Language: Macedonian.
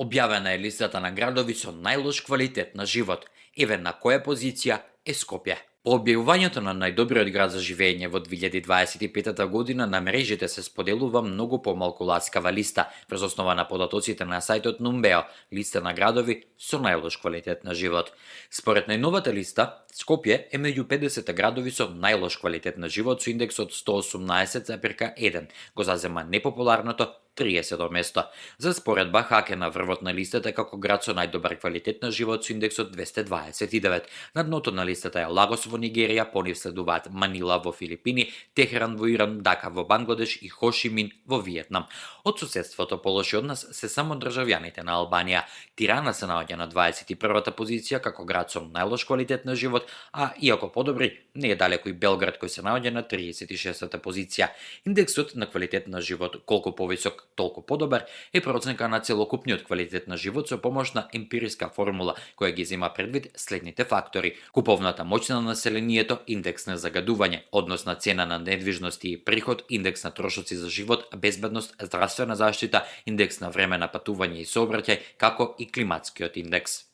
Објавена е листата на градови со најлош квалитет на живот. Еве на која позиција е Скопје. По објавувањето на најдобриот град за живење во 2025 година на мрежите се споделува многу помалку ласкава листа, врз основа на податоците на сајтот Нумбео, листа на градови со најлош квалитет на живот. Според најновата листа, Скопје е меѓу 50 градови со најлош квалитет на живот со индекс од 118,1, го зазема непопуларното 30 место. За споредба, Хак е на врвот на листата како град со најдобар квалитет на живот со индекс од 229. На дното на листата е Лагос во Нигерија, понив следуваат Манила во Филипини, Техеран во Иран, Дака во Бангладеш и Хошимин во Виетнам. Од суседството полоши од нас се само државјаните на Албанија. Тирана се наоѓа на 21-та позиција како град со најлош квалитет на живот, а иако подобри, не е далеку и Белград кој се наоѓа на 36-та позиција. Индексот на квалитет на живот, колку повисок, толку подобар, е проценка на целокупниот квалитет на живот со помош на емпириска формула која ги зема предвид следните фактори: куповната моќ на населението, индекс на загадување, однос на цена на недвижности и приход, индекс на трошоци за живот, безбедност, здравствена заштита, индекс на време на патување и сообраќај, како и климатскиот индекс.